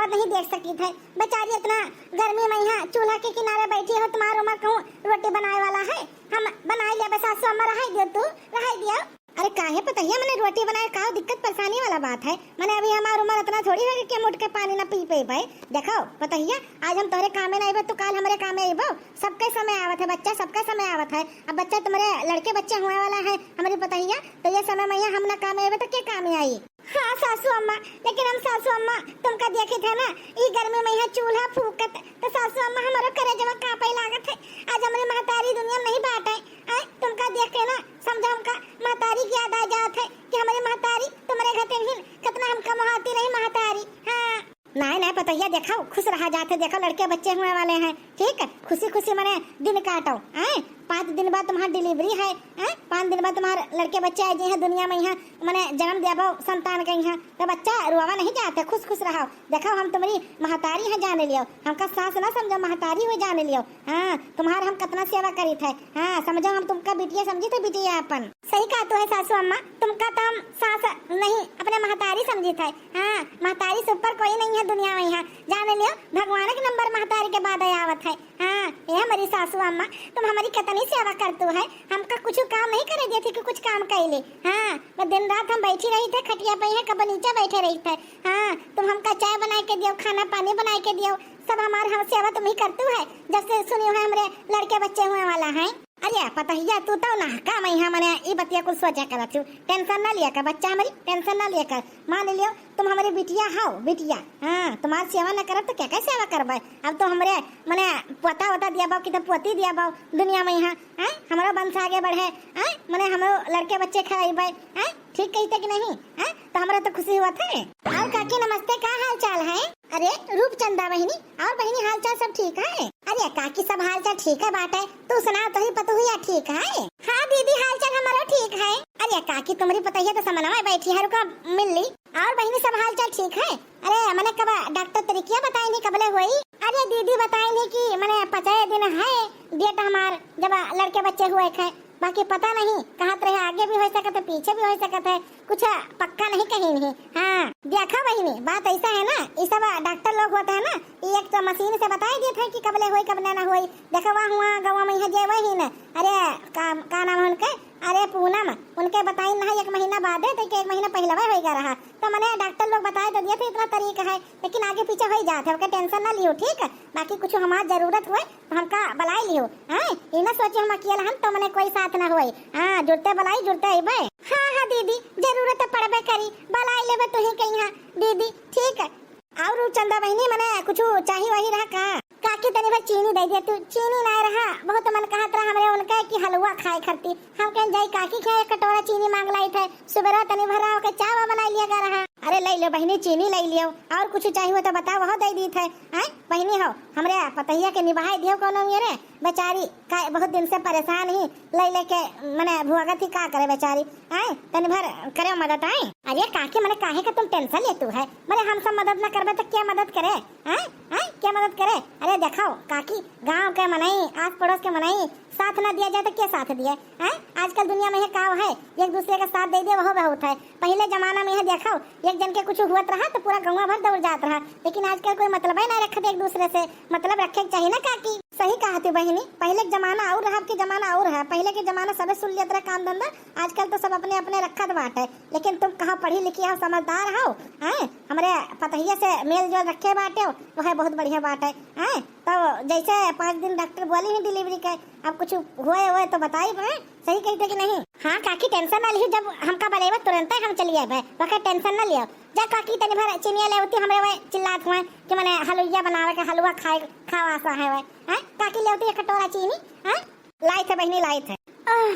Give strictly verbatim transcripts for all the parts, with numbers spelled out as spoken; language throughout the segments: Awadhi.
नहीं देख सकी थे। बेचारी इतना गर्मी में यहाँ चूल्हा के किनारे बैठी हो, तुम्हार उमर कहूँ रोटी बनाए वाला है? हम बनाए लेबे सासू अम्मा, रहाई दियो तू, रहाई दियो। अरे काहे पतहिया, मने रोटी बनाए का दिक्कत परेशानी वाला बात है? मने अभी हमार उमर इतना थोड़ी है कि हम उठ के पानी ना पी पेबे। देखो पतहिया, आज हम तोहरे कामे ना अइबे, तू काल हमरे कामे अइबो। सबके समय आवत है बच्चा, सबके समय आवत है। अब बच्चा तुम्हारे लड़के बच्चे हुए वाला है हमारी पतहिया, तो ये समय में यहाँ हम ना कामे अइबे तो के कामे आई? हाँ सासू अम्मा, लेकिन हम सासू अम्मा तुमका देखे थे ना, ई गर्मी में यहाँ चूल्हा फूकत, तो सासू अम्मा हमारो करेजवा कांपे लागत है। आज हमारी महतारी दुनिया में नहीं बाटे, आय तुमका देख के ना समझो हमका महतारी की याद आ जात है कि हमारी महतारी तुम्हारे घर हिन, कितना हमका मोहाती रही महतारी। हाँ। नाय, नाय, पतोहिया, देखो, खुश रहा जात है, देखो, लड़के बच्चे हुए वाले हैं, ठीक है, खुशी खुशी मने दिन काटो, हैं? पाँच दिन बाद तुम्हार delivery है, हैं? पाँच दिन बाद तुम्हार लड़के बच्चे आए जी हैं दुनिया में, यहाँ मने जन्म देबो संतान के यहाँ, तो बच्चा रोवा नहीं जात है, खुश खुश रहो। देखो, हम तुम्हारी महतारी है जाने लियो, हमका सास ना समझो, महतारी हो जाने लियो। हाँ, तुम्हार हम कितना सेवा करी थे, हाँ, समझो, हम तुमका बिटिया समझी थे, बिटिया अपन। सही कहा तू है सासू अम्मा, तुमका तो हम सास नहीं, अपने महतारी समझी थे। हाँ, महतारी से ऊपर कोई नहीं है दुनिया में यहाँ। जाने लियो, भगवान के नंबर महतारी के बाद आवत है। हाँ, ये हमारी सासू अम्मा, तुम हमारी कितनी सेवा करतू है। हमका कुछ काम नहीं करे देती कि कुछ काम कैले। हाँ, बस दिन रात हम बैठी रही थे खटिया पे, यहाँ कब नीचे बैठे रही थे। हाँ, तुम हमका चाय बनाए के दियो, खाना पानी बनाए के दियो, सब हमार हम सेवा तुम ही करतू है। जब से सुनी है हमरे लड़के बच्चे हुए वाला है। अरे पतहिया, तू तो ना काम है, मने ई बतिया कुल सोचा करत हूँ, tension ना लिया कर बच्चा, हमारी tension ना लिया कर। मान लियो, तुम हमारी बिटिया हो, बिटिया। हाँ, तुम्हार सेवा ना करब तो क्या, क्या सेवा करबे? अब तो हमरे मने पोता वोता दिया बाओ कि तो पोती दिया बाओ दुनिया में यहाँ, हैं? हमारा वंश आगे बढ़े, हैं? मने हमरो लड़के बच्चे खिलाइबे, हैं? ठीक कहिते कि नहीं, हैं? तो हमरा तो खुशी हुआ थे। और काकी नमस्ते, का हाल चाल है? अरे रूपचंदा बहिनी, और बहिनी हाल चाल सब ठीक है? अरे काकी सब हाल चाल ठीक है बाटे, तू सुना, तोहरी पतोहिया ठीक है? हाँ दीदी, हाल चाल हमारो ठीक है। अरे काकी तुम्हारी पतोहिया तो समनवा बैठी है, रुका मिल ली। और बहिनी सब हाल चाल ठीक है? अरे मने कब डॉक्टर तरीकिया बताए नहीं कबले हुई? अरे दीदी बताए नहीं कि मने पचाए दिन है date हमार, जब लड़के बच्चे हुए थे। बाकी पता नहीं, कहत रहे आगे भी हो सकत है, पीछे भी हो सकत है, कुछ पक्का नहीं कही नहीं। हाँ, देखा बहिनी, बात ऐसा है ना, ई सब डॉक्टर लोग होते हैं ना, ई एक तो मशीन से बताई देते हैं कि कबले होई, कबले ना होई। देखा वहाँ हुआ गवा में यहाँ जे वही न, अरे का, का नाम है उनके, अरे पूनम, उनके बताई ना एक महीना बाद है, तो एक महीना पहले वही होई रहा। तो मने डॉक्टर लोग बताए तो दिए थे इतना तरीका है, लेकिन आगे पीछे हो ही जात है, ओके tension ना लियो, ठीक है? बाकी कुछ हमार जरूरत हुए तो हमका बुलाई लियो, हैं? ई ना सोचे हम अकेला हम तो मने कोई साथ ना होए। हाँ, जुड़ते बुलाई, जुड़ते अइबे। हाँ, हाँ दीदी, जरूरत तो पड़बे करी, बुलाई लेबे तुही के यहाँ दीदी, ठीक है? और चंदा बहिनी मने कुछ चाही वाही रहा का? काकी तनी भर चीनी दे दे तू, चीनी ना रहा, बहुत मन कहत रहा हमरे उनका कि हलवा खाए खरती। हम कहें जाई काकी के एक कटोरा चीनी मांग लाई थे, सुबेरा तनी भर रहा ओके चाय वाय बनाई लिया गा रहा। अरे ले लो बहिनी, चीनी ले लियो, और कुछ चाही हो तो बताओ, वह दे दी थे। हैं बहिनी हो, हमरे पतहिया के निभाए दियो कोनो मेरे, बेचारी का बहुत दिन से परेशान ही, ले लेके मने भुगत ही का करे बेचारी। हैं तनी भर करे मदद। हैं अरे काकी मने काहे का तुम tension लेतू है, मने हम सब मदद ना करबे तो क्या मदद करे? हैं हैं क्या मदद करे? अरे देखो काकी, गांव के मनई, आस पड़ोस के मनई, साथ ना दिया जाए तो क्या साथ दिए? हैं? आजकल दुनिया में ये काव है, एक दूसरे का साथ दे दे, वह बहुत है। पहले जमाना में यह देखो, एक जन के कुछ हुआ रहा तो पूरा गाँव भर दौड़ जात रहा, लेकिन आजकल कोई मतलब ही ना रखत एक दूसरे से। मतलब रखे के चाहिए ना काकी। सही कहा थी बहिनी, पहले के जमाना और रहा, अब के जमाना और है। पहले के जमाना सबे सुन लेत रहे काम धंधा, आजकल तो सब अपने अपने रखत बाटे। लेकिन तुम कहाँ पढ़ी लिखी हो, समझदार हो, हैं? हमरे पतहिया से मेल जोल रखे बाटे, वह बहुत बढ़िया बाटे, हैं? तो जैसे पाँच दिन डॉक्टर बोली ही delivery के, अब कुछ हुए हुए तो बताई, हैं? सही कही थे कि नहीं? हाँ काकी, tension ना लिही, जब हमका बुलेबा तुरंत हम चली आबे, वका tension ना लियो। जा काकी, तनी भर चीनिया ले उती, हमरे वह चिल्लात हुए कि मने हलुइया बनावे के, हलवा खाए, खावा सा है वह, हैं? काकी ले उती एक कटोरा चीनी, हैं? लाई थे बहिनी, लाई थे। आह,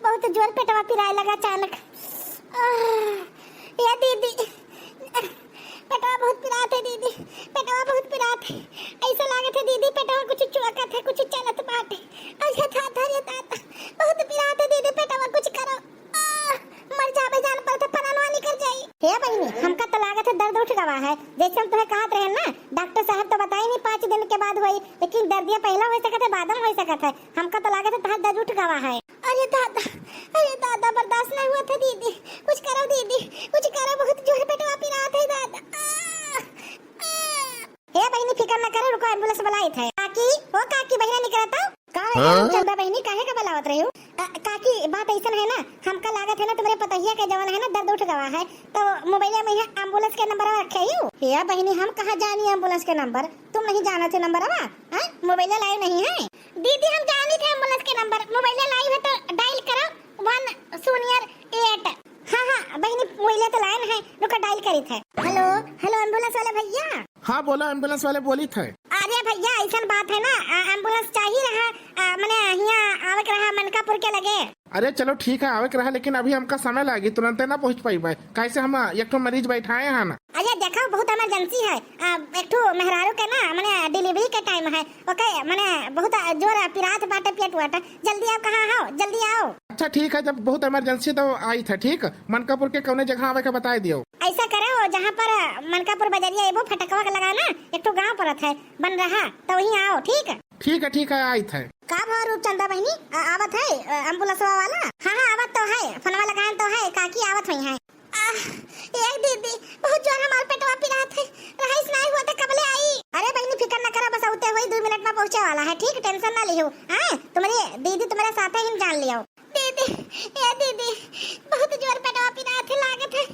बहुत जोर पेटवा पिराए लगा अचानक। आह, ए दीदी, पेटवा बहुत पिरात है दीदी, पेटवा बहुत पिरात है। ऐसा लागत है दीदी, पेटवा कुछ चुअकत है, कुछ चलत बाटे। अरे दादा रे दादा, बहुत पिरात है दीदी, पेटवा कुछ करो। आह, मर जाबे जान पर तो परानवा निकल जाई। हे बहिनी, हमका तो लागत है दर्द उठ गवा है। जैसे हम तुम्हें कहत रहे ना, डॉक्टर साहब तो बताई नहीं पाँच दिन के बाद होई, लेकिन दर्दिया पहला हो सकत है, बाद में हो सकत है। हमका तो लागत है तहार दर्द उठ गवा है। अरे दादा, अरे दादा, बर्दाश्त नहीं हुआ था दीदी, कुछ करो दीदी, कुछ करो, बहुत जोर पेटवा पिरात है दादा। आ, आ। करे रुको, एम्बुलेंस बुलाइत है। काकी, ओ काकी, बहिरा निकरा तो। का है हाँ? चंदा बहिनी, काहे का बुलावत रही हो? अ, काकी, बात अइसन है ना, हमका लागत है ना, तुम्हरे पतोहिया के जवन है ना, दर्द उठ गवा है, तो मोबाइल में यहाँ एम्बुलेंस के नंबर रखे हो। हे बहिनी, हम कहाँ जानी एम्बुलेंस के नंबर? तुम नहीं जानत हो नंबरवा? हैं? मोबाइल लाए नहीं है? दीदी, हम जानी थे एम्बुलेंस के नंबर, मोबाइल लाए है तो डायल करो वन शून्य आठ। हाँ, हाँ, बहिनी, मोबाइल तो लाइन है, रुको, डायल करी थे। हेलो, हेलो, एम्बुलेंस वाले भैया। हाँ, बोला, एम्बुलेंस वाले बोली थे। अरे भैया, अइसन बात है ना, आ, एम्बुलेंस चाहिए रहा, आ, मने हियाँ आवे के रहा मनकापुर के लगे। अरे चलो ठीक है, आवे के रहा, लेकिन अभी हमका समय लागी, तुरंते ना पहुँच पाइबे, कैसे हम एक ठो मरीज बैठाए हैं ना। अरे देखो, बहुत इमरजेंसी है, आ, एक ठो मेहरारू के ना, मने डिलीवरी के टाइम है, ओके, मने बहुत जोर पिरात बाटे पेट वाटे, जल्दी आओ, कहाँ हो, जल्दी आओ। अच्छा ठीक है, जब बहुत इमरजेंसी तो आई था, ठीक, मनकापुर के कौने जगह आवे के बताए दियो। ऐसा करो, जहाँ पर मनकापुर बजरिया एबो फटकवा के लगा ना, एक ठो गाँव परत है, बन रहा, तो वहीं आओ, ठीक। ठीक है, ठीक है, आइत है। का भा रूपचंदा बहिनी, आ, आवत है, अ, एम्बुलेंसवा वाला? हाँ, हाँ, आवत तो है, फोनवा लगाएन तो है, काकी आवत हुई है। आह, ए दीदी, बहुत जोर हमार पेटवा पिरात है, रहाइस नाई हुआ तो कबले आई? अरे बहिनी, फिकर न करा, बस आउते हुई दो मिनट में पहुँचे वाला है, ठीक, टेंशन ना लिहो। हाँ, तुम्हारी दीदी तुम्हारे साथ है, हम जान लियो। दीदी, ए दीदी, बहुत जोर पेटवा पिरात है, लागत है,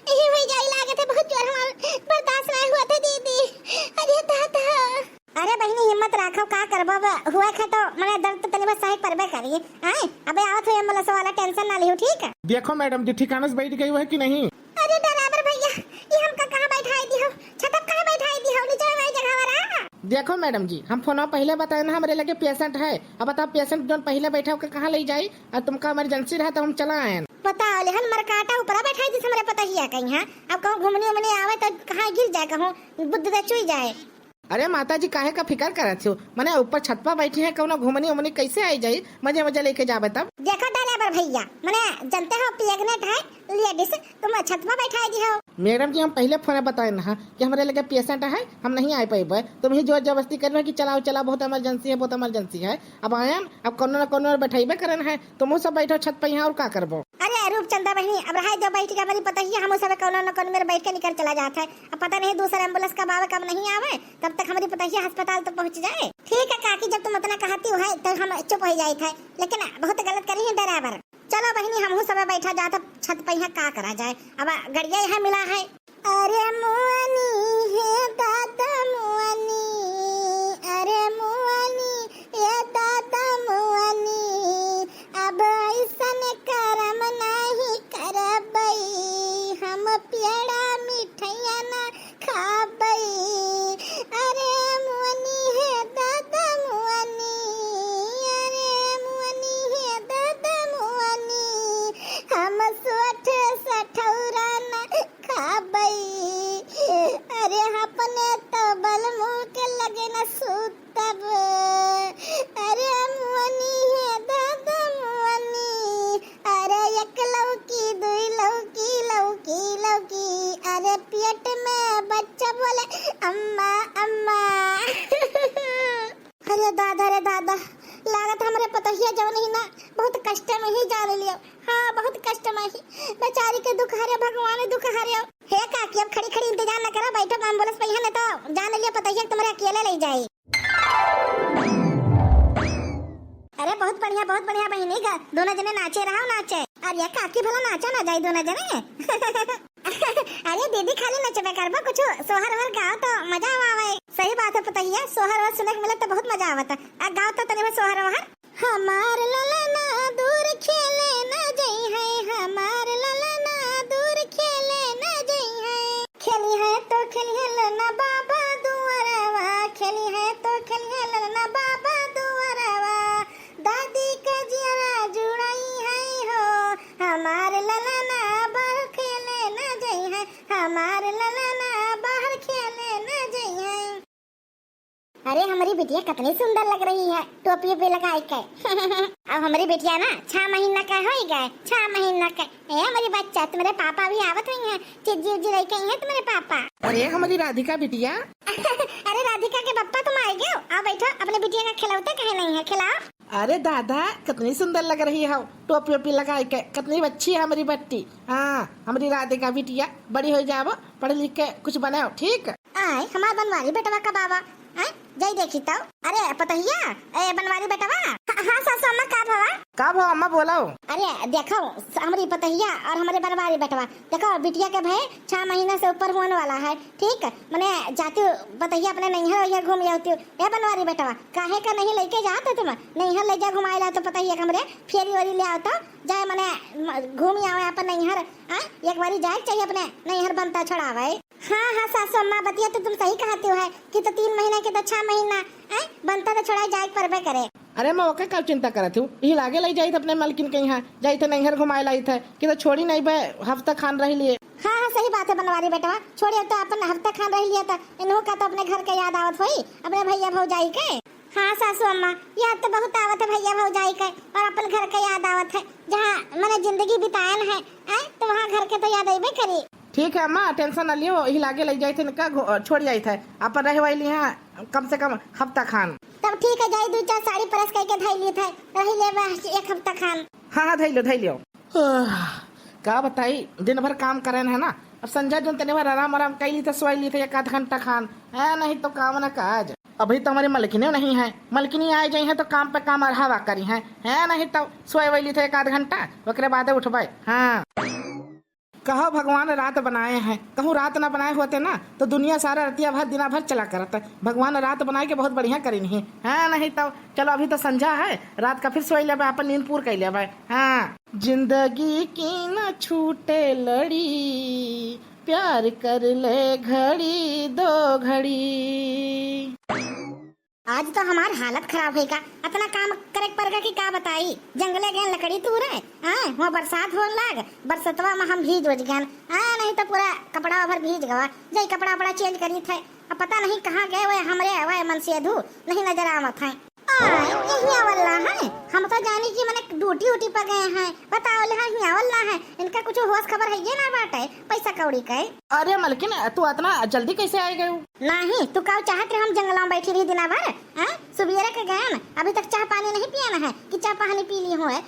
यही हुई जाई, लागत है, बहुत जोर हमार बर्दाश्त नाई हुआ था दीदी। अरे दादा। अरे बहिनी, हिम्मत राखो, का करबो, अब हुआ खे तो मने दर्द तो तनी बहुत सहे परबे करी। आए, अबे आवत हो एम्बुलेंस वाला, टेंशन ना लिहो, ठीक है? देखो मैडम जी, ठिकाने से बैठ गई है कि नहीं? अरे ड्राइवर भैया, ये हमका कहाँ बैठाई दी हो? छतप कहाँ बैठाई दी हो? नीचे वाली जगह वाला। देखो मैडम जी, हम फोन पहले बताए ना, हमरे लगे पेशेंट है। अब बताओ, पेशेंट जो पहले बैठा होकर कहाँ ले जाई? और तुमका इमरजेंसी रहा तो हम चला आए। बताओ, लेहन मरकाटा ऊपरा बैठाई दी हमरे पतोहिया कहीं, हाँ? अब कहूँ घूमने उमने आवे तो कहाँ गिर जाए, कहूँ बुद्ध दे चुई जाए। अरे माता जी, काहे का फिकर करत हो? मने ऊपर छत पर बैठी है, कौनो घुमनी उमनी कैसे आई जाई? मजे मजे लेके जाबे तब। देखो ड्राइवर भैया, मने जनते हो प्रेग्नेंट है लेडीज, तुम छत पर बैठा दी हो। मैडम जी, हम पहले फोन बताए ना कि हमरे लगे पेशेंट है, हम नहीं आ पाइबे। तुम ही जोर जबरदस्ती कर रहे हो कि चलाओ चलाओ, बहुत इमरजेंसी है, बहुत इमरजेंसी है। अब आयन, अब कौनो ना कौनो और बैठेबे करन है, तुम सब बैठो छत पर यहाँ, और का करबो? अरे रूपचंदा बहिनी, अब रहे दो बैठ के, हमारी पतोहिया, हम सब कौनो न कौनो मेरे बैठ के निकल चला जात है। अब पता नहीं दूसरा एम्बुलेंस कब आवे, कब नहीं आवे, तब तक हमारी पतोहिया अस्पताल तो पहुँच जाए। ठीक है काकी, जब तुम इतना कहती हो है, तो हम चुप हो जाए थे, लेकिन बहुत गलत करी है ड्राइवर। चलो बहिनी, हमहू सब बैठा जात है छत पे, यहाँ का करा जाए, अब गड़िया यहाँ मिला है। अरे मुअनी हे दादा मुअनी, अरे मुअनी हे दादा मुअनी, अब ऐसन करम नाही करबई, हम पेड़ा मिठैया ना खाबई। अरे मुअनी हे दादा मुअनी, अरे मुअनी हे दादा मुअनी, हम सोठ सठौरा ना खाबई। अरे अपने तो बलमू के लगे न सूतब। अरे मुअनी हे दादा मुअनी। अरे एक लौकी, दुई लौकी, लौकी, लौकी। अरे पेट में बच्चा बोले, "अम्मा, अम्मा।" अरे दादा रे दादा, लागत हमरे पतोहिया जवन ही ना, बहुत कष्ट में ही जान लियो। हाँ, बहुत कष्ट में ही। बेचारी के दुख हरे भगवान, दुख हरे। हे काकी, अब खड़ी खड़ी इंतजार न करो, बैठो एम्बुलेंस पे यहाँ, नहीं तो जान लियो पतोहिया तुम्हारे अकेले ले जाई। अरे बहुत बढ़िया, बहुत बढ़िया बहिनी ग, दोनों जने नाचे रहो, नाचे। अरे काकी भला नाचा ना जाई दोनों जने। अरे दीदी, खाली नचबे करबो, कुछ सोहर ओहर गाओ तो मजा आवे। सही बात है पतोहिया, सोहर ओहर सुने के मिले तो बहुत मजा आवत है। आ गाओ तो तनी भर सोहर ओहर। हमार ललना दूर खेले ना जई है, हमार ललना दूर खेले ना जई है। खेली है तो खेली है ललना बाबा दुआरवा, खेली है तो खेली है ललना बाबा दुआरवा। दादी का जियरा जुड़ाई है हो, हमार ललना बाहर खेले ना जई है, हमार ललना बाहर खेले ना जई है। अरे हमारी बिटिया कितनी सुंदर लग रही है टोपी ओपी लगाई के। अब हमारी बिटिया ना छह महीना का होई गए, छह महीना का। ए हमारी बच्चा, तुम्हारे पापा भी आवत हुई हैं, चिज्जी उज्जी लेके आई हैं तुम्हारे पापा। अरे हमारी राधिका बिटिया। अरे राधिका के पप्पा तुम आ गए हो, आओ बैठो, अपने बिटिया का खिलौते कहे नहीं है, खिलाओ। अरे दादा, कितनी सुंदर लग रही हो टोपी ओपी लगाई के, कितनी अच्छी है हमारी बट्टी। हाँ, हमारी राधिका बिटिया, बड़ी हो जाओ, पढ़ लिख के कुछ बनाओ, ठीक। आए हमार बनवारी बेटवा का बाबा, हैं? जाई देखी तउ। अरे पतहिया, ए बनवारी बेटवा। हाँ, हाँ सासू अम्मा, का भवा? का भवा अम्मा, बोलाओ। अरे देखो, हमरी पतहिया और हमरे बनवारी बेटवा, देखो बिटिया के भए छह महीना से ऊपर होने वाला है, ठीक? मने जाती पतहिया अपने नैहर वैहर घूम जाती। ए बनवारी बेटवा, काहे का नहीं लेके जात तुम? नैहर ले जा घुमाए ला तो पतहिया के हमरे फेरी वेरी ले आओ तो, जाए मने म-, घूम आवे अपन नैहर। हाँ, एक बारी जाए के चाहिए अपने नैहर बनता छोड़ावे। हाँ, हाँ सासू अम्मा, बतिया तो तुम सही कहती हो है कि तो तीन महीना के तो छह महीना, हैं, बनता तो छोड़ा जाए के परबे करे। अरे मैं ओके का चिंता करत हूँ, यही लागे लाई जाइत अपने मलकिन के यहाँ, जाइत नैहर घुमाए लाइत है कि तो छोड़ी नहीं बे, हफ्ता खान रह लिए। हाँ, हाँ सही बात है बनवारी बेटवा, छोड़ी अब तो अपन हफ्ता खान रह लिए तो इन्हों का तो अपने घर के याद आवत होई, अपने भैया भौजाई के। हाँ सासू अम्मा, याद तो बहुत आवत है भैया भौजाई के और अपन घर के याद आवत है, जहाँ मने जिंदगी बितायन है, हैं, तो वहाँ घर के तो याद अइबे करी। ठीक है अम्मा, tension न लियो, यही लागे लई जाइत है इनका, घो-, छोड़ जाइत है, अपन रहे वाली यहाँ कम से कम हफ्ता खान। तब ठीक है, जाई दू चार साड़ी press करके धई ली थे, रही ले बस एक हफ्ता खान। हाँ, हाँ, धई लो, धई लियो। आह, का बताई, दिन भर काम करेन है ना, अब संझा जौन तनी भर आराम, आराम कई ली थे, सोई ली थे एक आध घंटा खान, है नहीं तो काम ना काज। अभी तो हमारी मलकिनी नहीं है, मलकिनी आए जाई है तो काम पे काम अढ़ावा करी है, है नहीं तो सोए वाली थे एक आध घंटा, ओकरे बादे उठबे। हाँ। कहो भगवान रात बनाए हैं, कहूँ रात ना बनाए होते ना तो दुनिया सारा रतिया भर दिना भर चला करत। भगवान रात बनाए के बहुत बढ़िया करिन ही। हाँ, नहीं तो चलो अभी तो संझा है, रात का फिर सोई लेबे, अपन नींद पूर कर लेबे। हाँ। जिंदगी की ना छूटे लड़ी, प्यार कर ले घड़ी दो घड़ी। आज तो हमार हालत खराब होई का, अतना काम करे के पड़ गया कि का बताई। जंगले गए लकड़ी तूरे, हाँ, वहाँ बरसात होन लाग, बरसतवा में हम भीज उज गए, हाँ, नहीं तो पूरा कपड़ा भर भीज गवा। जाई कपड़ा वपड़ा change करी थे, अब पता नहीं कहाँ गए, वह हमरे वह मनसेधु नहीं नजर आवत है। आय, ये हियाँ वाला है, हम तो जानी कि मने duty उटी पर गए हैं, बताओ ले, हाँ, हियाँ वाला है, इनका कुछ होश खबर है ये ना बाटे पैसा कौड़ी के। अरे मलकिन, तू अतना जल्दी कैसे आए गए? नाही, तू का चाहत रहे हम जंगला में बैठी रही दिना भर? हैं? सुबेरे के गए न, अभी तक चाह पानी नहीं पिया न है कि चाह पानी पी ली हो, हैं?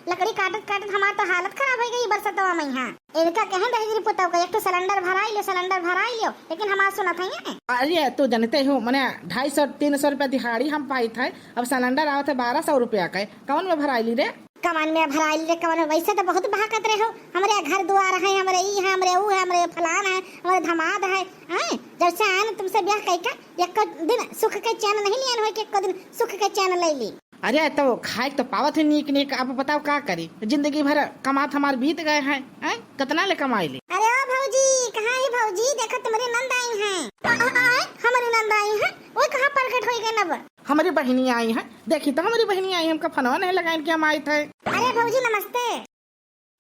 लकड़ी काटत काटत हमार तो हालत खराब हो गई बरसतवा में यहाँ। इनका कहे दहिजरी पुतव का एक ठो सिलेंडर भराई लियो, सिलेंडर भराई लियो, लेकिन हमार सुनत है ये। अरे तू जानते हो, मने ढाई सौ तीन सौ रुपया दिहाड़ी हम पाई थे, अब सिलेंडर आवत है बारह सौ रुपया के, कौन में भराई ली रे? कवन में भराइल रे, कवन में? वैसे तो बहुत बहकत रहे हो, हमरे घर दुआर है, हमरे ई है, हमरे ऊ है, हमरे फलान है, हमरे धमाद है, हैं? जब से आए ना तुमसे ब्याह कई का, एको दिन सुख के चैन नहीं लियन हो कि एको दिन सुख के चैन ले ली। अरे तो खाए तो पावत है नीक नीक, अब बताओ का करी, जिंदगी भर कमात हमार बीत गए हैं, हैं? कितना ले कमाई ले? अरे ओ भौजी, कहाँ है भौजी? देखो तुम्हारी नंद आई हैं। आ, आ, आ, हमारी नंद आई हैं, वो कहाँ प्रकट हो गए अब? हमरी बहिनी आई है, देखी तो हमरी बहिनी आई, हमका फोनवा नहीं लगाइन कि हम आइत है। अरे भौजी नमस्ते।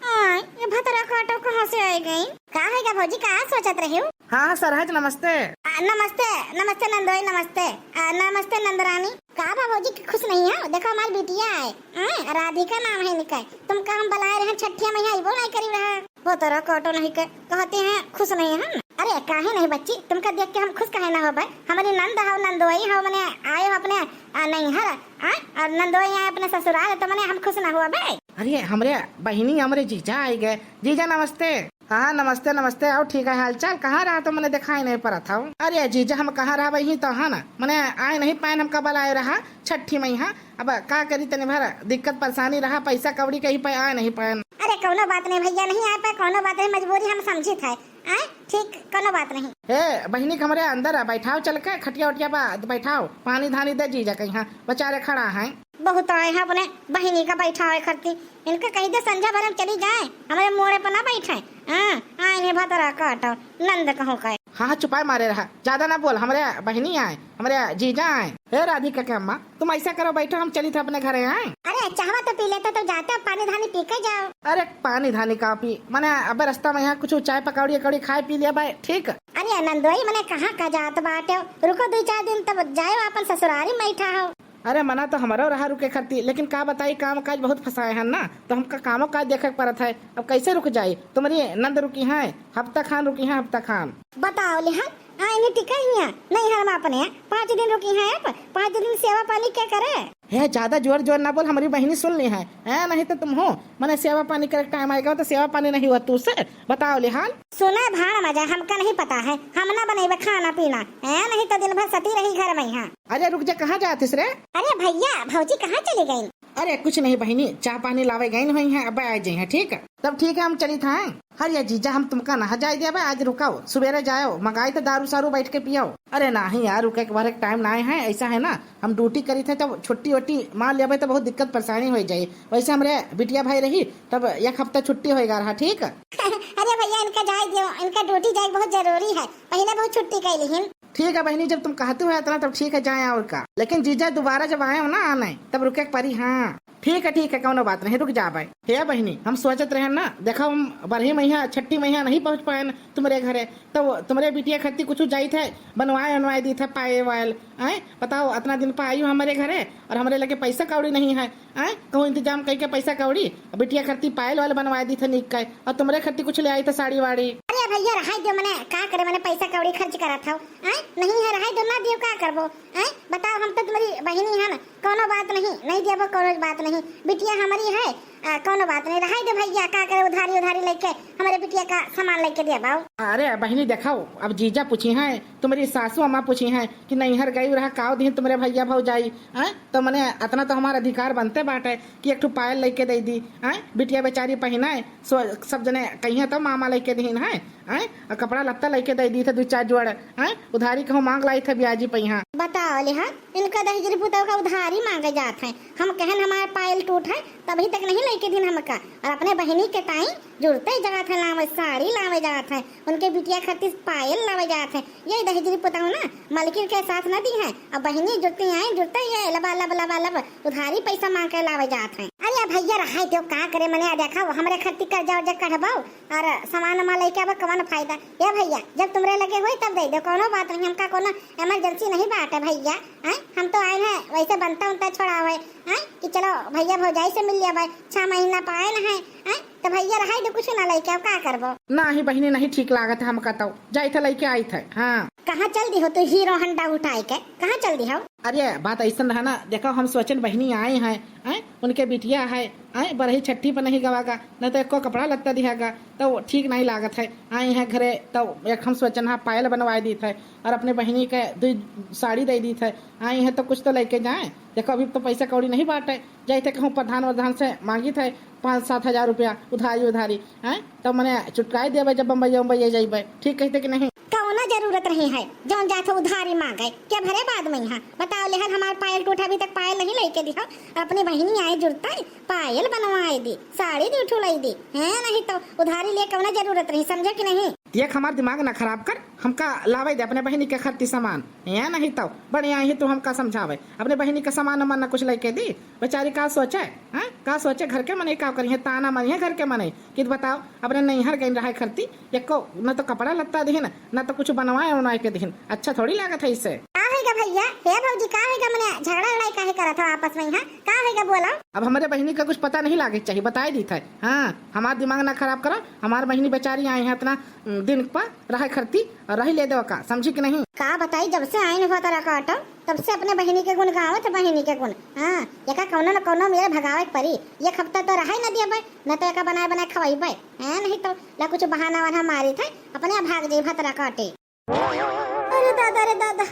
हाँ, ये भतरा काटो कहाँ से आ गई? का है का भौजी, का सोचत रही हो? हाँ, हाँ, सरहज नमस्ते। आ, नमस्ते, नमस्ते नंदोई, नमस्ते। आ, नमस्ते नंदरानी। का बा भौजी, खुश नहीं है? देखो हमारी बिटिया आए, हाँ, राधिका नाम है इनका। तुमका हम बुलाए रहे छठिया में, यहाँ अइबो नहीं करी रहा। भतरा काटो नहीं के, कहते हैं खुश नहीं है। अरे काहे नहीं बच्ची, तुमका देख के हम खुश काहे ना होबे? हमारी नंद हो, नंदोई हो, मने आए हो अपने, आ, नैहर, आ, और नंदोई आए अपने ससुराल, तो मने हम खुश ना होबे? अरे हमरे बहिनी, हमरे जीजा आइ गए। जीजा नमस्ते। हाँ, हाँ, नमस्ते, नमस्ते। और ठीक है हाल चाल? कहाँ रहा तो मने दिखाई नहीं पड़त हो। अरे जीजा हम कहाँ रहा, वही तो है ना, मने आए नहीं पाए, हमका बुलाए रहा छठी मइहाँ। अब का करी, तनी भर दिक्कत परेशानी रहा, पैसा कौड़ी कहीं पे आए नहीं पाए। अरे कौनो बात नहीं भैया, नहीं आए पाए, कौनो बात नहीं, मजबूरी हम समझित है। आए, ठीक, कौनो बात नहीं। ए, बहिनी के हमरे अंदर आ, बैठाओ चल के, खटिया उटिया बा, बैठाओ, पानी धानी दे जीजा के यहाँ, बेचारे खड़ा हैं। बहुत आए हैं अपने बहिनी का बैठावे खरती, इनका कही दे संझा भर में चली जाए, हमरे मोड़े पर ना बैठे। हाँ, आए नहीं भतरा काटो, नंद कहूँ का। हाँ, हाँ, चुपाए मारे रहा, ज्यादा ना बोल, हमरे बहिनी आए, हमरे जीजा आए। हे राधिका के अम्मा, तुम ऐसा करो, बैठो, हम चली थे अपने घरे आए। अरे, चाहवा तो पी लेते, तो जाते, पानी धानी पी के जाओ। अरे, पानी धानी का पी, मने अब रास्ता में यहाँ कुछ चाय पकौड़ी अकौड़ी खाए पी लिया भाई, ठीक। अरे नंदोई, मने कहाँ का जात बाटे, रुको दो चार दिन तब जाए अपन ससुरारी में बैठा हो। अरे मना तो हमरो रहा रुके खरती, लेकिन का बताई, काम काज बहुत फंसाए हैं ना, तो हमका कामो काज देखे के पड़त है। अब कैसे रुक जाई? तुम्हारी नंद रुकी हैं, हफ्ता खान रुकी हैं, हफ्ता खान। बताओ लिहन, आ इन्हें टिका हिया, नहीं हर अपने पाँच दिन रुकी हैं, अब पाँच दिन सेवा पानी क्या करे? हे, ज्यादा जोर जोर ना बोल, हमरी बहिनी सुन लिहैं। हैं, नहीं तो तुम हो, मने सेवा पानी करे टाइम आएगा तो सेवा पानी नहीं हुआ तू से। बताओ लिहाल। सुना भाड़ मजा, हमका नहीं पता है, हम ना बनइबे खाना पीना। हैं, नहीं तो दिन भर सती रही घर मइहाँ। अरे रुक जा, कहाँ जातिस रे? अरे भइया, भौजी कहाँ चली गईं? अरे कुछ नहीं बहिनी, चाह पानी लावे गईं होइहैं, अब आ जइहैं, ठीक है? तब ठीक है, हम चलित हैं। अरे जीजा, हम तुमका ना जाए देबे, आज रुकाओ, सुबेरे जाओ, मंगाई तो दारू सारू बैठ के पियाओ। अरे नहीं यार, रुके के भर एक टाइम ना आए हैं, ऐसा है ना, हम ड्यूटी करित है, तब छुट्टी वट्टी मार लेबे तो बहुत दिक्कत परेशानी हो जाए। वैसे हमरे बिटिया भाई रही, तब एक हफ्ता छुट्टी होएगा रहा, ठीक? अरे भइया, इनका जाए दियो, इनका ड्यूटी जाए बहुत जरूरी है, पहले बहुत छुट्टी कइ लिहिन। ठीक है बहिनी, जब तुम कहते हो इतना तब ठीक है, जाए और का। लेकिन जीजा दोबारा जब आए हो ना आने, तब रुके के परी। हाँ ठीक है, ठीक है, कौनो बात नहीं, रुक जाबे। हे बहिनी, हम सोचत रहे ना, देखा हम बरही मइहाँ, छठी मइहाँ नहीं पहुँच पाएन तुम्हरे घरे, तो तुम्हरे बिटिया खत्ती कुछ जाइत है, बनवाए बनवाए दीत है पायल वायल। आए बताओ, इतना दिन पर आई हो हमरे घरे और हमरे लगे पैसा कौड़ी नहीं है। आए कहूँ इंतजाम कइके पैसा कौड़ी, बिटिया खत्ती पायल वायल बनवाए दीत है नीक का, और तुम्हरे खत्ती कुछ ले आइत है साड़ी वाड़ी। अरे भइया रहाई दियो, मने का करे, मने पैसा कौड़ी खर्च करत हौ। आए नहीं है, रहाई दियो, ना दियो, का करबो? आए बताओ, हम तो तुम्हरी बहिनी है ना, कौनो बात नहीं, नहीं देबो, कौनो बात नहीं, बिटिया हमरी है। आ, कौनो बात नहीं, रहाई दे भइया, का करे, उधारी उधारी लइके हमरे बिटिया का सामान लइके देबो। अरे बहिनी देखाओ, अब जीजा पूछिहैं, तुम्हरी सासू अम्मा पूछिहैं कि नैहर गई रहा, काव दिहिन तुम्हरे भइया भौजाई, हैं? तो मने इतना तो हमार अधिकार बनते बाटे कि एक ठो पायल लइके दे दी, हैं? बिटिया बेचारी पहिनाए, सो सब जने कहिहैं तो मामा लइके दिहिन है, हैं? और कपड़ा लत्ता लइके दे दीत है दुइ चार जोड़, हैं? उधारी कहूँ माँग लाइत है ब्याजी पइहाँ। बताओ लिहा, इनका दहिजरी पुतौ का उधारी माँगे जात है। हम कहन हमार पायल टूट है, तभी तक नहीं लइके दिन हमका। और अपने बहिनी के ताई जुरते जात है लावे, साड़ी लावे जात है, उनके बिटिया खत्ती पायल लावे जात है। ये दहिजरी पुतौ ना मलकिन के साथ न दिहैं, अब बहिनी जुरती आई, जुरते ये लबा लब लबा लब उधारी पैसा माँग के लावे जात है। अरे भइया रहाई दियो, का करे, मने देखा हमरे खत्ती कर्जा उर्जा कढ़बो और सामान वामान लइके अब कवन फायदा? ए भइया, जब तुम्हरे लगे होई तब दे दो, कौनो बात नहीं, हमका कौनो emergency नहीं बाटे भइया। हैं? हम तो आए हैं वैसे बनता उनता छोड़ावे, हैं? कि चलो भइया भौजाई से मिल लेबे, छह महीना पाए न है, हैं? तो भइया रहाई दो, कुछ ना लइके अब का करबो? नहीं बहिनी, नहीं ठीक लागत है हमका, तो जाइत है लइके आइत है। हाँ। कहाँ चल दिहो तू Hero Honda उठाए के, कहाँ चल दिहो? अरे बात अइसन रहा ना, देखो हम सोचन बहिनी आई हैं, हैं, उनके बिटिया है, हैं, बरही छठी पर नहीं गवागा, न तो एको कपड़ा लत्ता दिहागा, तो ठीक नहीं लागत है। आई हैं घरे तो एक हम सोचन हाँ पायल बनवाए दीत है और अपने बहिनी के दुइ साड़ी दे दीत है। आई हैं तो कुछ तो लइके जाए। देखो अभी तो पैसा कौड़ी नहीं बाटे, जाइत है कहूँ प्रधान वरधान से माँगित है पाँच सात हजार रुपया उधारी उधारी, हैं, तो मने चुटकाई देबे जब बम्बई उम्बई जइबे, ठीक कहित है कि नहीं? कौनो जरूरत नहीं है, जौन जात हो उधारी माँगे, के भरे बाद मइहाँ? बताओ, लेहन हमार पायल टूट, अभी तक पायल नहीं लइके दिहो। अपनी बहिनी आए जुरते, पायल बनवाए दी, साड़ी दी ठुलाई दी, हैं? नहीं तो उधारी ले कौनो जरूरत नहीं, समझे कि नहीं? देख, हमार दिमाग ना खराब कर, हमका लावे दे अपने बहिनी के खत्ती सामान, हैं? नहीं तो बढ़िया ही तू हमका समझावे, अपने बहिनी के सामान उमान ना कुछ लइके दी, बेचारी का सोचे, हैं? का सोचे, घर के मनई का करिहैं, ताना मरिहैं घर के मनई। कि बताओ, अपने नैहर गइन रहे खत्ती, एको न तो कपड़ा लत्ता दिहिन, न तो कुछ बनवाए उनवाए के दिहिन। अच्छा थोड़ी लागत है इससे। का होइगा भइया? हे भौजी, का होइगा? मने झगड़ा लड़ाई काहे करत हो आपस में यहाँ? का होइगा बोलो? अब हमरे बहिनी का कुछ पता नहीं लागे के चाहिए, बताए दीत है। हाँ, हमार दिमाग ना खराब करो, हमार बहिनी बेचारी आई है इतना, उम, दिन पर रहे खत्ती और रही ले दो का, समझी कि नहीं? का बताई, जब से आइन हुआ तारा काटो, तब से अपने बहिनी के गुण गावत है, बहिनी के गुण। हाँ, एका कौनो न कौनो मेरे भगावे के परी। एक हफ्ता तो रहे न दियबे, न तो एका बनाए बनाए खवाइबे। हैं, नहीं तो ला कुछ बहाना वहाना मारी थे, अपने आप भाग जाई भतरा काटे। अरे दादा रे दादा,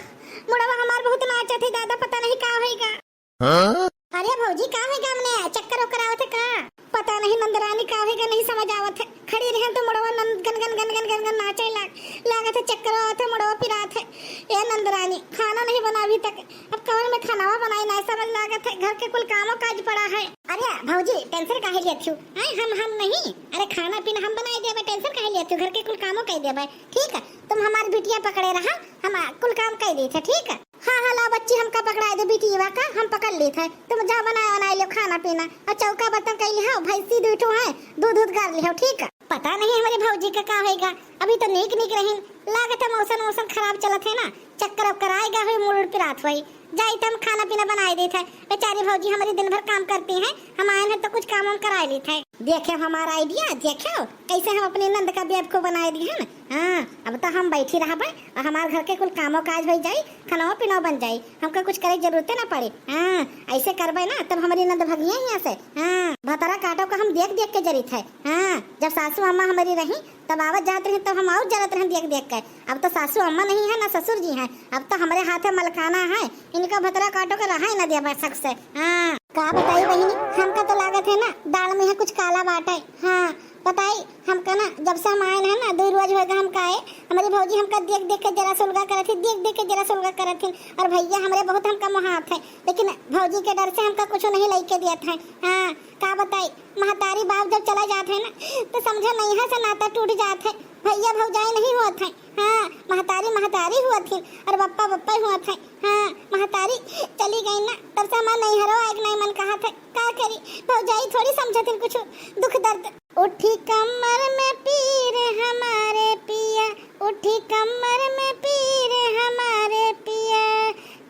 मुड़वा हमार बहुत नाचत है दादा, पता नहीं का होइगा। हाँ? अरे भौजी, का होइगा, हमने चक्कर ओकर आवत है का? पता नहीं नंदरानी का होइगा, नहीं समझ आवत है। खड़ी रहन तो मुड़वा नन-, गन गन गन गन गन गन नाचे लाग, लागत है चक्कर आवत है, मुड़वा पिरात है। ए नंदरानी, खाना नहीं बना अभी तक, अब कवन में खानावा बनाई, ना समझ लागत है, घर के कुल कामों काज पड़ा है। अरे भौजी, tension काहे लियत हो? आए, हम, हम नहीं, अरे खाना पीना हम बनाई देबे, tension काहे लियत हो? घर के कुल कामों कइ देबे, ठीक है? तुम हमार बिटिया पकड़े रहा, हम, आ, कुल काम कइ देत है, ठीक है? हाँ, हाँ, ला बच्ची, हमका पकड़ाए दे बिटिया का, हम पकड़ लेत है। तुम जाओ बनाए, बनाए लियो खाना पीना, और चौका बर्तन कइ लिहो, भैंसी दुइ ठो है, दूध, दूध गार लिहो, ठीक है? पता नहीं हमरे भौजी का का होइगा, अभी तो नीक नीक रहिन, लागत है मौसम, मौसम खराब चलत है ना, चक्कर वक्कर आइगा होई, मूड़ उड़ पिरात होई। जाई तो हम खाना पीना बनाए देत है, बेचारी भौजी हमारी दिन भर काम करती हैं, हम आए हैं तो कुछ काम वाम कराए लेत है। देखे हमार idea, देखे कैसे हम अपने नंद का बेवकूफ बनाए दिए हैं ना। हाँ, अब तो हम बैठी रहबे और हमार घर के कुल कामो काज हो जाई, खानो पीनो बन जाई, हमका कुछ करे के जरूरते ना पड़े। हाँ, ऐसे करबे ना तब हमारी नंद भगिया यहाँ से। हाँ, भतरा काटो का हम देख देख के जरित है। हाँ, जब सासू अम्मा हमारी रही तब आवत जात रही, तब हम और जरत रही देख देख के। अब तो सासू अम्मा नहीं है ना ससुर जी हैं, अब तो हमारे हाथे मलकाना है, इनका भतरा काटो के रहा ही ना देबे शक से। हाँ, का बताई बहिनी, हमका तो लागत है ना दाल में है कुछ काला बाटे। हाँ, बताई, हमका ना जब से हम आए हैं ना, दो रोज होएगा हमका आए, हमारी भौजी हमका देख देख के जरा सुलगा करत थी, देख देख के जरा सुलगा करत थी। और भैया हमरे बहुत हमका मोहात है, लेकिन भौजी के डर से हमका कुछ नहीं लेके दिया था। हाँ, का बताई, महतारी बाप जब चला जात है ना, तो समझो नैहर से नाता टूट जात है। भैया भौजाई नहीं होत है। हाँ, महतारी महतारी हुआ थी और बप्पा बप्पा हुआ था। हाँ, महतारी चली गई ना, तब से हमार नैहरो आए के नहीं मन कहा था। का करी, भौजाई थोड़ी समझत है कुछ दुख दर्द। उठी कमर में पीर हमारे पिया, उठी कमर में पीर हमारे पिया,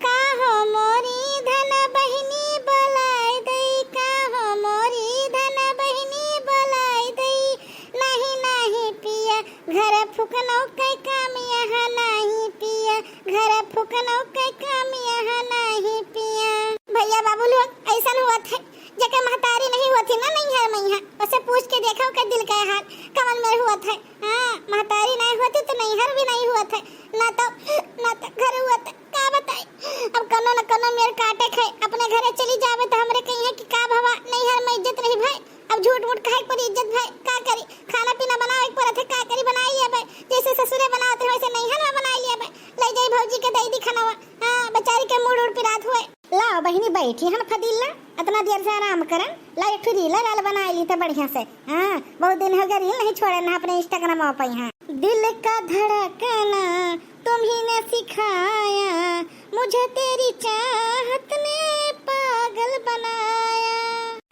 का हो मोरी धन बहिनी बोलाए दई, का हो मोरी धन बहिनी बोलाए दई, नाही नाही पिया, घर फुकनो के काम यहाँ नाही पिया, घर फुकनो के काम यहाँ नाही पिया। भैया बाबू लोग, ऐसन हुआ थे, जेकर महतारी नहीं होती ना नैहर मैया, उसे पूछ के देखा ओकर दिल का हाल, कवन मेर हुआ थे। हाँ, महतारी नहीं होती तो नैहर भी नहीं हुआ थे, ना तो, ना तो घर हुआ थे। का बताई, अब कनो न कनो मेर काटे खे, अपने घरे चली जावे तो हमरे कहिए कि का भवा, नैहर में इज्जत नहीं भाई। अब झूठ मूठ कहे पर इज्जत भाई, का करी, खाना पीना बनावे के पड़त है, का करी, बनाई लेबे, जैसे ससुरे बनावत है वैसे नैहर में बनाई लेबे, ले जाई भौजी के दई दी खाना। हाँ, बेचारी के मूड़ उड़ पिरात हुए। लाओ बहिनी, बैठी हन फदीला, इतना देर से आराम करन। लाओ, एक ठो रीला राल बनाई ली तो बढ़िया से। हाँ, बहुत दिन हो गए रील नहीं छोड़े ना अपने Instagram पे। हाँ, दिल का धड़कना तुम्ही ने सिखाया, मुझे तेरी चाहत ने पागल बनाया।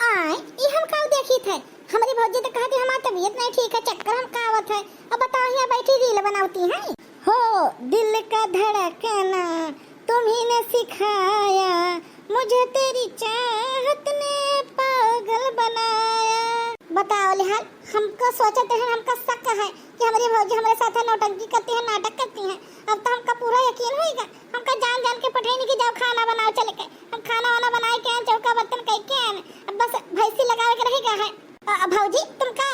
आए, ई हम का देखी थे? हमारी भौजी तो कहती हमार तबीयत नहीं ठीक है, चक्कर हम का आवत है। अब बताओ, यहाँ बैठी रील बनावती हैं। हो दिल का धड़कना तुम्ही ने सिखाया, मुझे तेरी चाहत ने पागल बनाया। बताओ लिहाल, हमको सोचते हैं, हमका शक है कि हमारी भौजी हमारे साथ नौटंकी करती है, नाटक करती है। अब तो हमका पूरा यकीन होइगा, हमका जान जान के पठैनी कि जाओ खाना बनाओ चल के। हम खाना वाना बनाए के आए, चौका बर्तन कई के आए, अब बस भैंसी लगावे के रह गया है। अ, भौजी, तुमका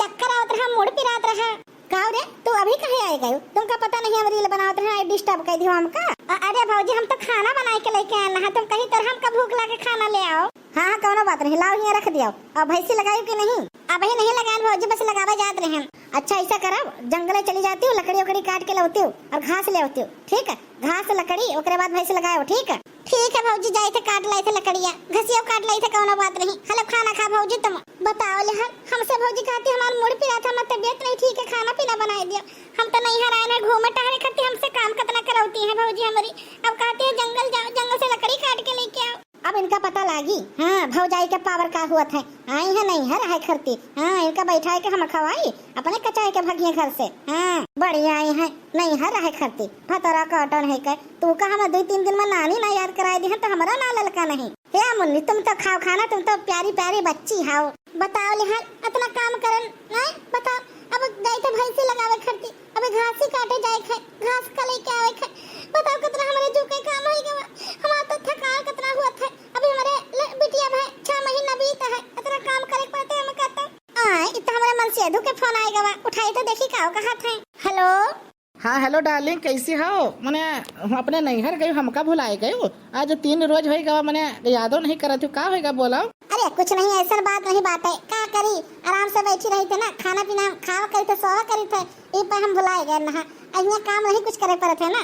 चक्कर आवत रहा, मूड़ पिरात रहा। का रे, तू अभी कहे आए गयो? तुमका पता नहीं हम रील बनावत रहे, आई disturb कर दियो हमका। अ-, अरे भौजी, हम तो खाना बनाए के लेके आए ना, तुम कही तो हमका भूख लागे खाना ले आओ। हाँ, हाँ, कौनो बात नहीं, लाओ यहाँ रख दियो। और भैंसी लगाई कि नहीं? अबही नहीं लगाए भौजी, बस लगावे जात रहे हम। अच्छा, ऐसा करब, जंगले चली जाती हूँ, लकड़ी उकड़ी काट के लौती हूँ और घास ले आती हूँ, ठीक है? घास, लकड़ी, ओकरे बाद भैंस लगाओ, ठीक है? ठीक है भौजी, जाई थे काट लाई थे लकड़िया, घसिया काट लाई थे, कौनो बात नहीं। हलो खाना खा भौजी तुम। बताओ ले हल, हमसे भौजी कहती हमार मूड़ पिरात है, हमार तबीयत नहीं ठीक है, खाना पीना बनाए दियो। हम तो नैहर आए हैं घूमे टहरे खातिर, हमसे काम कितना करौती हैं भौजी हमारी। अब कहती है जंगल जाओ, जंगल से लकड़ी काट के लेके आओ। अब इनका पता लागी, हाँ, भौजाई के power का हुआ था। आई है नैहर है खरती, हाँ, इनका बैठाए के हम खवाई, अपने कचाए के भगिए घर से। हाँ, बढ़िया आई है नैहर है खरती, भतरा काटन है के। तू का हम दो तीन दिन में नानी ना याद कराए दी है तो हमारा ना ललका नहीं। हे मुन्नी, तुम तो खाओ खाना, तुम तो प्यारी प्यारी बच्ची हाओ। बताओ लिहाल, इतना काम करन, हैं? बताओ, अब गई थे भैंसी लगावे खरती, अबे घासी काटे जाए खे, घास का लेके आवे खे। बताओ कितना हमारे जू के काम होई गवा। हमार तो थकान कितना हुआ था। अभी हमारे ल-, बिटिया भाई छह महीना बीता है, इतना काम करे के पड़ते हम कहते। आए, इतना हमारे मनसेधु के फोन आए गवा, उठाई तो देखी का कहा थे। हेलो। हाँ, हेलो डार्लिंग, कैसी हो? मने अपने नैहर गई, हमका भुलाए गई। आज तीन रोज होई गवा, मने यादो नहीं करत हो, का होई गवा बोला? अरे कुछ नहीं, ऐसा बात नहीं बात है, का करी, आराम से बैठी रही थे ना, खाना पीना खावा करी थे, सोवा करी थे, ई पे हम भुलाए गए ना। अहिया काम नहीं कुछ करे पड़त है ना।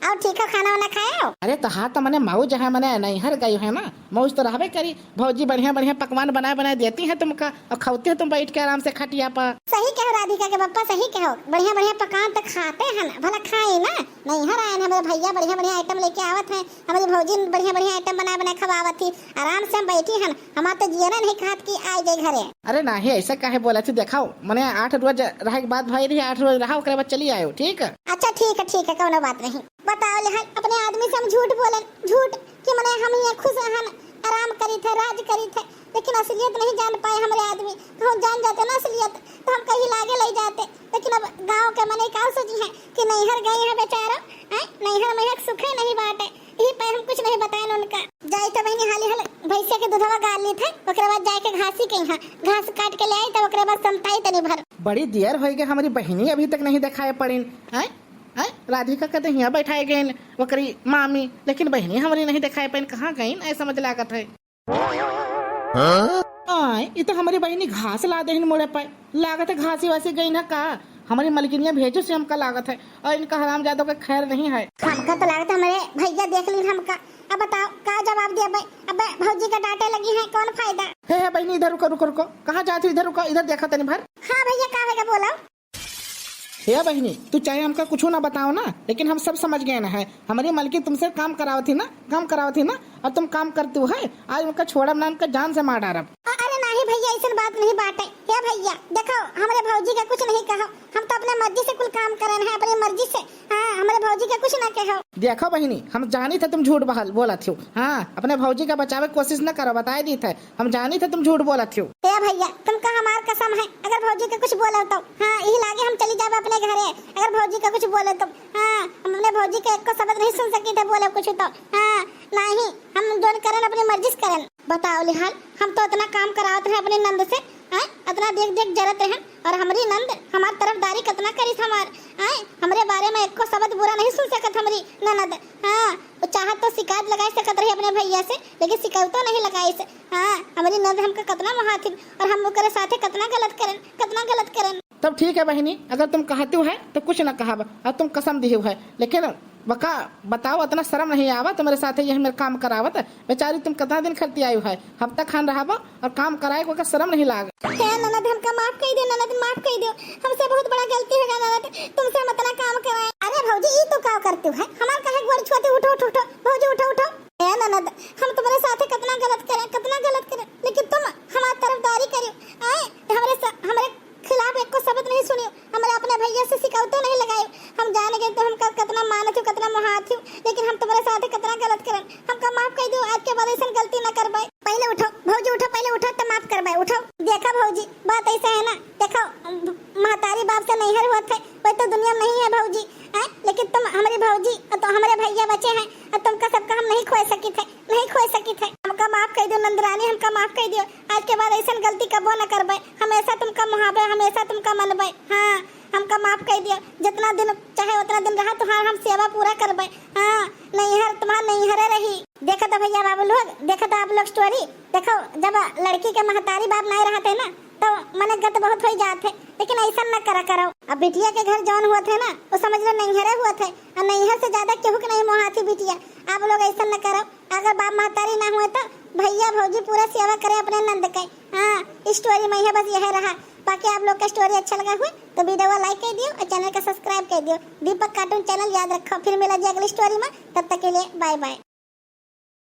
और ठीक हो, खाना वाना खाए हो? अरे तो हाँ, तो मने मौज है, मने नैहर गई है ना, मौज तो रहबे करी। भौजी बढ़िया बढ़िया पकवान बनाए बनाए देती है तुमका, और खाते हो तुम बैठ के आराम से खटिया पर। सही कहो राधिका के पप्पा, सही कहो, बढ़िया बढ़िया पकवान तो खाते हैं ना, भला खाए ना। नैहर आए हैं हमारे भैया, बढ़िया बढ़िया item लेके आवत हैं, हमारी भौजी बढ़िया बढ़िया item बनाए बनाए खवावत थी, आराम से हम बैठी हैं। हमार तो जियरा नहीं कहत कि आए जाए घरे। अरे नाही, ऐसा काहे बोला थी? देखाओ, मने आठ रोज रहे के बाद भाई रही, आठ रोज रहा, ओकरे बाद चली आयो, ठीक है? अच्छा ठीक है, ठीक है, कौनो बात नहीं। बताओ ले, हाय, अपने आदमी से हम झूठ बोले, झूठ कि मने हम यहाँ खुश रहन, आराम करित है, राज करित है, लेकिन असलियत नहीं जान पाए हमरे आदमी। कहूँ जान जाते ना असलियत, तो हमका ही लागे लइ जाते। लेकिन अब गाँव के मनई का सोची है कि नैहर गई है बेचारो, हैं? नैहर में एक सुखे नहीं बाटे, यही पे हम कुछ नहीं बताएन उनका। जाई तो बहिनी हाली हाल भैंसिया के दूधवा गार ली थे, ओकरे बाद जाए के घासी के यहाँ घास काट के ले आई, तब ओकरे बाद समताई तनी भर। बड़ी देर होइ गए, हमरी बहिनी अभी तक नहीं देखाए पड़िन, हैं? हैं? राधिका के तो हियाँ बैठाए गइन ओकरी मामी, लेकिन बहिनी हमरी नहीं देखाए पड़िन, कहाँ गइन, ऐसा मुझे लागत है। हाँ? आय, ई तो हमरी बहिनी घास ला देहिन मुड़े पे। लागत है घासी वासी गई ना का? हमरी मलकिनिया भेजो से हमका लागत है। और इनका हरामजादों का खैर नहीं है। हमका तो लागत है हमरे भैया देख ली हमका। अब बताओ का जवाब दिया भाई? अब भौजी का डांटे लगी है, कौन फायदा? हे, हे बहिनी, इधर रुको, रुको, रुको। कहाँ जात हो? इधर रुको, इधर देखा तनी भर। हाँ भैया, का होगा बोलो? हे बहिनी, तू चाहे हमका कुछ ना बताओ ना, लेकिन हम सब समझ गए ना है। हमरी मलकिन तुमसे काम करावत ही ना, काम करावत ही ना, और तुम काम करती हो है। आज उनका छोड़ब ना, उनका जान से मार डारब। अ-, अरे नाही भैया, ऐसन बात नहीं बाटे। हे भैया, देखो, हमरे भौजी का कुछ नहीं कहो, हम तो अपने मर्जी से कुल काम करन है, अपनी मर्जी से। हाँ, हमरे भौजी का कुछ ना कहो। देखो बहिनी, हम जानी थे तुम झूठ बहल बोलत हो। हाँ, अपने भौजी का बचावे के कोशिश न करो, बताए दी थे। हम जानी थे तुम झूठ बोलत हो। ए भैया, तुमका हमार कसम है, अगर भौजी के कुछ बोलो तो, हाँ, यही लागे हम चली जाबे अपने घरे। अगर भौजी के कुछ बोलो तो, हाँ, हम अपने भौजी के एको शब्द नहीं सुन सकी थे बोले कुछ तो, हाँ, नहीं, हम जोन करन अपनी मर्जी से करन। बताओ लिहाल, हम तो इतना काम करावत रहे अपने नंद से, हैं, इतना देख देख जरत रहन, और हमरी नंद हमार तरफदारी कितना करिस हमार, हैं, हमरे बारे में एको शब्द बुरा नहीं सुन सकत हमरी ननद। हाँ, वो चाहत तो शिकायत लगाए सकत रही अपने भैया से, लेकिन शिकायतो नहीं लगाइस। हाँ, हमरी ननद हमका कितना मोहाथिन और हम ओकरे साथे कितना गलत करन, कितना गलत करन। तब ठीक है बहिनी, अगर तुम कहती हो है तो कुछ ना कहब, अब तुम कसम दी हो है, लेकिन बका बताओ, इतना शर्म नहीं आवा तुम्हारे साथे यही मेरे काम करावत? बेचारी तुम कितना दिन खरती आई हो है, हफ्ता खान रहबो और काम कराए को का शर्म नहीं लाग? हे ननद, हमका माफ कर दो ननद, माफ कर दो, हमसे बहुत बड़ा गलती हो गया ननद, तुमसे हम इतना काम कराए। अरे भौजी, ई तू का करती हो है? हमार काहे गोड़ छुअती? उठो, उठो, उठो, भौजी उठो, उठो। हे ननद, हम तुम्हारे साथे कितना गलत करें, कितना गलत करें, लेकिन तुम हमार तरफदारी करियो, आए, हमरे सा-, हमरे खिलाफ एको शब्द नहीं सुनियो, हमरे अपने भैया से शिकायतो नहीं लगायो। हम जान गए तो हमका कितना मानत हो, कितना मोहात हो, लेकिन हम तुम्हारे साथे कितना गलत करन। हमका माफ कर दो, आज के बाद ऐसन गलती न करबे। पहले उठो भौजी, उठो, पहले उठो तब माफ करबे, उठो। देखा भौजी, बात ऐसा है ना, देखो, महतारी बाप से नैहर होत है, वह तो दुनिया में नहीं है भौजी, हैं? लेकिन तुम हमारी भौजी और तो हमारे भैया बचे हैं, और तुमका सबका हम नहीं खोए सकित है, नहीं खोए सकित है। हमका माफ कर दो नंदरानी, हमका माफ कर दो। आज के बाद ऐसन गलती कबो न करबे, हमेशा तुमका मोहाबे, हमेशा तुमका मनबे। हाँ, हमका माफ कर दियो, जितना दिन चाहे उतना दिन रहा, तुम्हार हम सेवा पूरा करबे। हाँ, नैहर तुम्हार नैहरे रही। देखत हो भैया बाबू लोग, देखत हो आप लोग story, देखो जब लड़की के महतारी बाप नहीं रहते ना तो मन गत बहुत हो जात है, लेकिन ऐसा न करा करो। अब बिटिया के घर जौन हुआ थे ना वो समझ लो नैहरे हुआ थे, और नैहर से ज्यादा केहू के नहीं मोहाती बिटिया। आप लोग ऐसा न करो, अगर बाप महतारी ना हुए तो भैया भौजी पूरा सेवा करे अपने नंद के। हाँ, story में है बस यह रहा। बाकी आप लोग का story अच्छा लगा हुए तो video को like कर दियो और channel का subscribe कर दियो। दीपक cartoon channel याद रखो। फिर मिला जी अगली story में, तब तक के लिए bye bye।